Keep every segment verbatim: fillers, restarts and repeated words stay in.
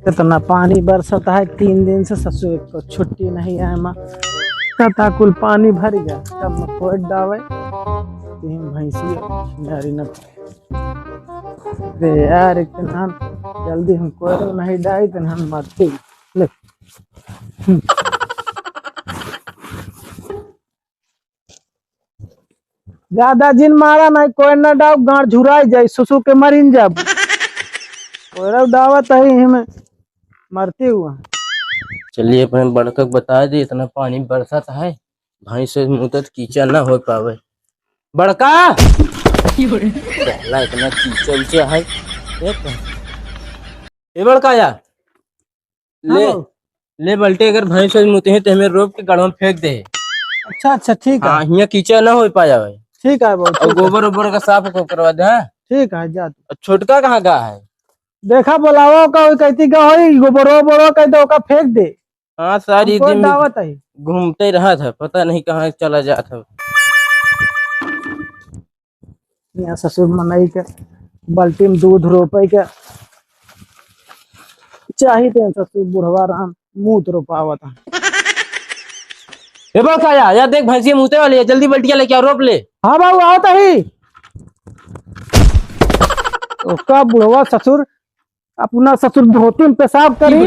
इतना पानी बरसत है, तीन दिन से ससुर को छुट्टी नहीं है। माँ कता कुल पानी भर गया, तब मैं कोई डावे तीन भैंसी नारी न। अरे यार, एक दिन हम जल्दी हम कोई नहीं डाई, दिन हम मरते। ले। हम्म। ज्यादा जिन मारा नहीं, कोई ना डाव, गांड झुराई जाई, सुसु के मरिन जाब। कोई डावत है हमें मरते हुआ। चलिए, अपने बड़का के बता दे, इतना पानी बरसत है, भैंस से मुतत कीचा ना हो पावे। बड़का! पहला इतना कीचा उचा है। ए, ए बड़का या, हाँ ले, बाबू। ले बल्टी, अगर भैंस वैंस मुते हैं तो हमें रोप के गड़वा में फेंक दे। अच्छा, अच्छा, ठीक है। हाँ, हियाँ कीचड़ ना हो पाया है। ठीक है बाबू, और ठीक है। गोबर ओबर का साफ को करवा दे, हाँ? ठीक है, जा तू। और छोटका कहाँ का है? देखा, बोलावा का, वो कहती का होई, गोबरो ओबरो कह दे, ओका फेंक दे। हाँ, सारी हमको दिन दावत है। घूमते रहा था, पता नहीं कहाँ चला जात है। यहाँ ससुर मनई के बाल्टी में दूध रोपे के चाही, ते ससुर बुढ़वा रहन मूत रोपावत है। ए बड़का या, या देख, भैंसिया मूते वाली है, जल्दी बल्टिया लेके आओ, रोप ले। हाँ बाबू, आवत ही। ओका बुढ़वा ससुर अपना ससुर धोती में पेशाब करी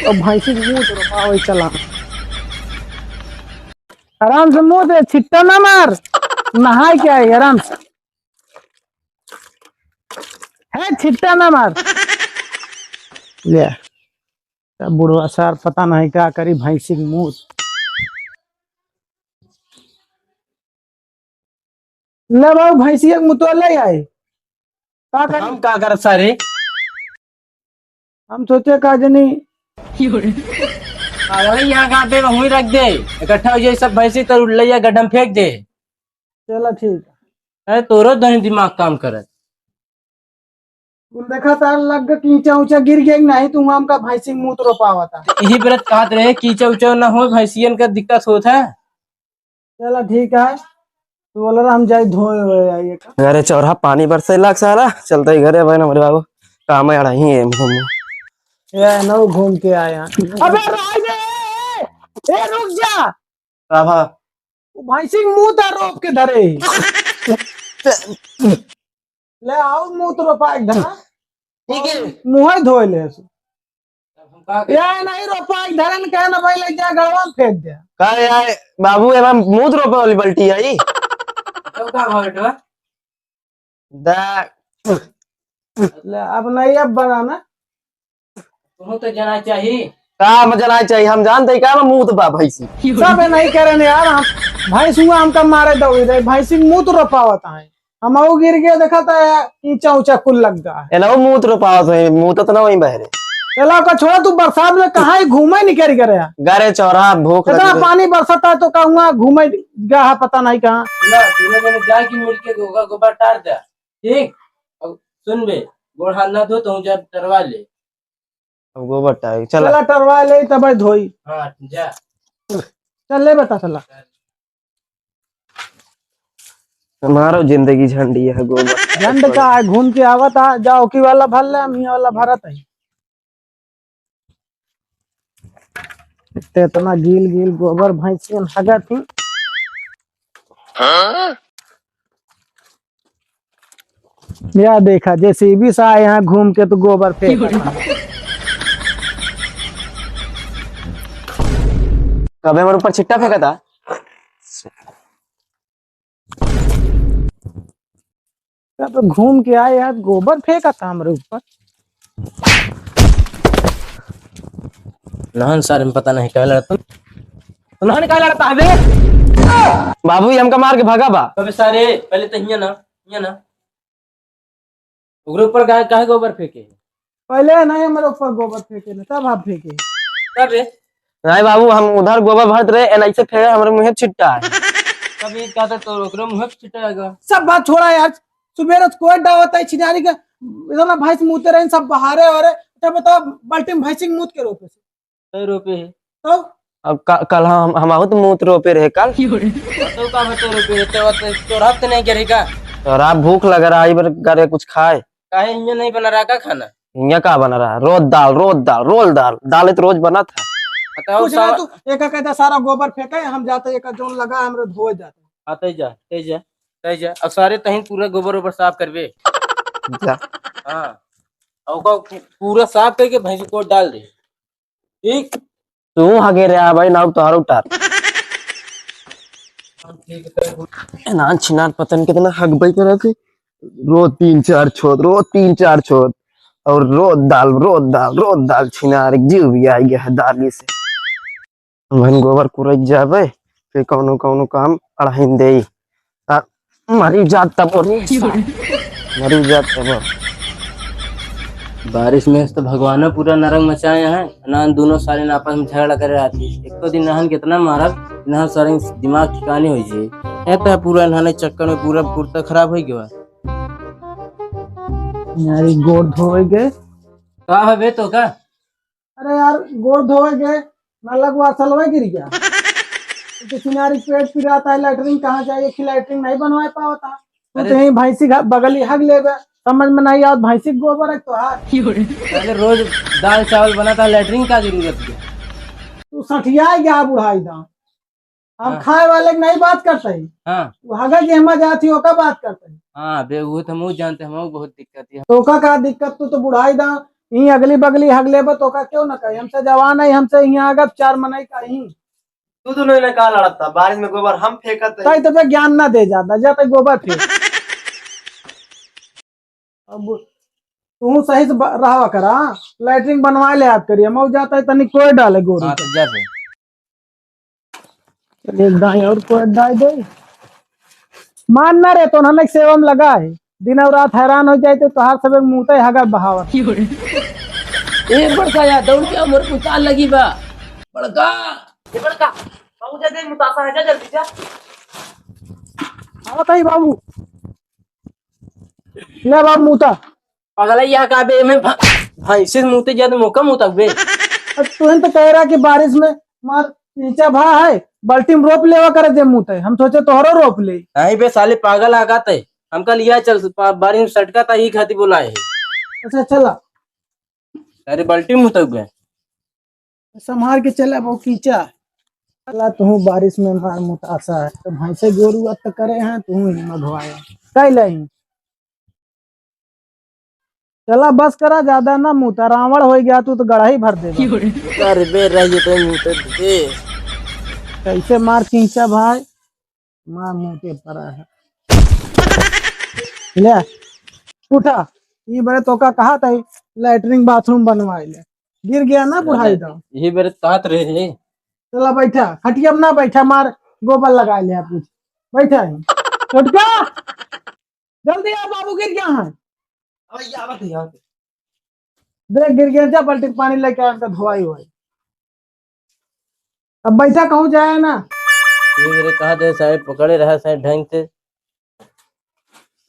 और भैंसी के मूत रोपावे चला। आराम से मूत, छिट्टा ना मार, नहाए के आई, आराम से। है, छिट्टा ना मार। ले, तब बुढ़वा सार पता नहीं का करी, भैंसी के मूत। ले बाबू, भैंसिया के मुतवा ले आए। का कर हम का करत सारे? हम सोचे का जनी। पागल है, यहाँ कहाँ पे वहीं रख दे, इकट्ठा हो जाए सब भैंसी तो लैया गड्ढा में फेंक दे। चला ठीक है। अरे तोरो दही दिमाग काम करत। कुल देखा तार लग के कीचा उचा गिर गया कि नहीं, तू हमका भैंसी के मूत रोपावता। यही व्रत कहत रहे, कीचा उचा ना हो, भैंसियन का दिक्कत होत है। चला ठीक है, तू बोला हम जाई धोए होए आई एक। घरे चौरा पानी बरसे लाग साला, चलते ही घरे बहन हमरे बाबू, काम है अड़ाई है मुँह मुँह। ए, नौ घूम के आया। अबे राय दे, ए, रुक जा। का भा? वो भैंसी के मूत आ रोप के धरे। ले आओ, मूत रोपा एक धरा। ठीक है। मुँह धोए ले। अब हम का करी? या नहीं रोपा एक धरन कहे ना भाई, ले जा गड़वा में फेंक दे। का यार बाबू, एमा मूत रोपे वाली बल्टी आई? तब का भा बेटवा? दा। ले, अब नहीं, अब बना ना। तुहूँ तो जाना चाही। का हम जाना चाही? हम जानते ही का, हम मूत बा भैंसी। सब ये नहीं करे ने यार, हम भैंस हुआ हमका मारे दौड़ी रहे, भैंसी मूत रोपावत है। हम आऊ गिर गया, देखा था कीचा उचा कुल लग गया है। एला वो मूत रोपावत है, मूत तो ना वहीं बहरे। एला का छोड़ा, तू बरसात में कहाँ ही घूमे निकल करे यार? घरे चौरा भूख इतना लगी। पानी बरसता है तो कहूँगा घूमे गया है पता नहीं कहाँ। ना, दोनों जने जाके मिलके गोबर, गोबर टार दे। ठीक, अब सुन बे, गोड़ हाथ ना धो, तू जा टरवा ले। अब गोबर टार, चला। चला टरवा ले, तब धोई। हाँ, जा। चल ले बेटा, चला। हमारो जिंदगी झंडी है गोबर। झंड का है, घूम के आवत आ, जाओ की वाला भर ले, हम ये वाला भरत है। इतना गील गील गोबर भैंसियन हगत ही। या देखा, जेसीबी से आए यहाँ घूम के तो गोबर फेंक। कबे हमारे ऊपर छिट्टा फेंका था? या तो घूम के आए यार, गोबर फेंका था हमरे ऊपर। नहन सारे में पता नहीं काहे लड़त। तो नहन काहे लड़त है बे? बाबू, ये हमका मार के भागा बा। अबे सारे, पहले तो हियाँ ना, हियाँ ना। ओकरे ऊपर काहे, काहे गोबर फेंके? पहले नहीं हमारे ऊपर गोबर फेंके ना, तब आप फेंके। तब रे? नहीं बाबू, हम उधर गोबर भरत रहे, एन ऐसे फेंके, हमरे मुँहे छिट्टा है। तब ये कहता तो ओकरे मुँहे पे छिट्टा आएगा। सब बात छोड़ा यार, सुबेरे से कोई डावत है छिनारी के, इतना भैंस मूते रहे, सब बहारे हो रहे, तो बताओ, बाल्टी में भैंसी के मूत के रोपे से। सौ रुपये है। तो? अब का, कल हम, हम आहू तो मूत रोपे रहे कल। तो का बता रुपये, तो, तो, तो रात नहीं करेगा। तो रात भूख लग रहा है, इबर करे कुछ खाए। काहे इन्हें नहीं बना रहा का खाना? हियाँ का बना रहा? रोज दाल, रोज दाल, रोज दाल, दाल तो रोज बनत है। बताओ कुछ ना, सारा तू एक एक सारा गोबर फेंके, हम जाते एक जौन लगा हमरे धोए जाते। हाँ, तै जा, तै जा, तै जा। अब सारे तहीं पूरा गोबर ओबर साफ करबे। जा। हाँ। और ओका पूरा साफ करके भैंस को डाल दे। ठीक। तू हगे रे, आ भाई, नाउ तोहरो टार। ठीक है। नान छिनार पतन कितना हगबई करत है। रोज तीन चार छोत, रोज तीन चार छोत, और रोज दाल, रोज दाल, रोज दाल। छिनार एक जीव भी आ गया है दाली से। हमहन गोबर कुरक जाबे, फिर कौनो कौनो काम अड़हिन देई। आ, मरी जात तबो रे, मरी जात तबो। बारिश में तो भगवानो पूरा नरक मचाए हैं। नान दोनों साले आपस में झगड़ा करे रहती। एको दिन नहन कितना मारब, नहन सारे दिमाग ठिकाने हो जाए। ए तो पूरा नहाने चक्कर में पूरा कुर्ता खराब हो गया। यार, ई गोड़ धोए के। का हवे तो का? अरे यार, गोड़ धोए के, नलक वासलवे गिर गया। तो किनारे पेट पिराता है, लैट्रिन कहाँ जाए, एक ही लैट्रिन नहीं बनवाए पावता। तू अरे तो यहीं भैंसी घ-, बगली हग लेबे, समझ में नहीं आवत, भैंसी के गोबर है तोहार। अरे रोज दाल चावल बनाता है, लैट्रिन का जरूरत है? तू सठिया गया बुढ़ाई दा। हम हाँ। खाए वाले की नहीं बात करते ही। हाँ। वो हगे जेहमा जाती ओका बात करते ही। हाँ, बे, वो तो हम जानते, हम बहुत दिक्कत है। तो का, का दिक्कत, तू तो बुढ़ाई दा, यहीं अगली बगली हग लेबे तो का क्यों ना कहे? हमसे जवान है, हमसे यहाँ अगर चार मनई का ही। तू दोनों ने का लड़त था? बारिश में गोबर हम फेंकत है। ताई तो पे ज्ञान ना दे जाता, जा ताई गोबर फेंक। अब तू सही से ब-, रहा करा, लैट्रिन बनवा ले आप करिए, मऊ जाता है तनी कोई डाले गोरू। हाँ, तो जा बे। चल, एक दाई और कोई डाल दे। मान ना रे, तो उन्होंने सेवा में लगा है, दिन और रात हैरान हो जाए तो तोहार सब एक मुंह ते हगा बहावत। ए बड़का यार, दौड़ के मोर पुताल लगी बा। बड़का। ए बड़का, बाबू जा दे, मुतासा है, जा जल्दी जा। आवत है बाबू। ले बाबू, मूता। पगला, यह का बे, मैं भ-, भैंसे से मूते जाते मौका मूता बे। अब तुहन तो कह रहा कि बारिश में मार कीचा भा है, बाल्टी में रोप लेवा करे जे मूते। हम सोचे तोहरो रोप ले। नहीं बे, साले पागल आ गाते। हमका लिया चल, पा-, बारिश में सटका ता ही खाती बोला है। अच्छा, चला। अरे, बाल्टी में मूता बे। संभाल के चला, वो कीचा। चला, तू बारिश में मार मुतासा है, तो भैंसे गोरू अत करे हैं, तू ही मघवाया। कह ले। चला, बस करा, ज्यादा ना मूता, रावण हो गया, तू तो गढ़ा ही भर देबा। अरे बे, रह जेतै मूते दे। कैसे मार खींचा भाई, मार मूते पड़ा है। ले, उठा, ये बड़े तो का कहा था, लैट्रिन बाथरूम बनवाए ले, गिर गया ना बुढ़ाई तो। यही बड़े तात रहे। चला बैठा, खटिया में ना बैठा, मार गोबर लगा ले आप कुछ। बैठा है। छोटका, जल्दी आ, बाबू गिर गया है। अबे, ये आवत है, आवत है। देख, गिर गया, जा बाल्टी में पानी लेके आ, इनका धोवाई हुआ है। अब बैठा, कहूँ जाए ना। ये मेरे कहा दे साहब, पकड़े रहा साहब ढंग से।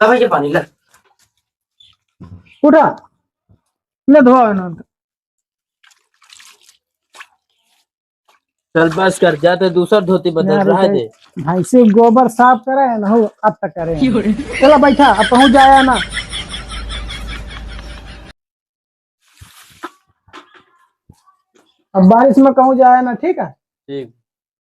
ला भैया पानी, ला। उठा, ले धोवा है ना। चल बस कर, जा तो दूसर धोती बदल ना रहा रे, है। भैंसी गोबर साफ करे है ना, हो अब तक करे है। चला बैठा, अब कहूँ जाया ना। अब बारिश में कहूँ जाया ना, ठीक है? ठीक।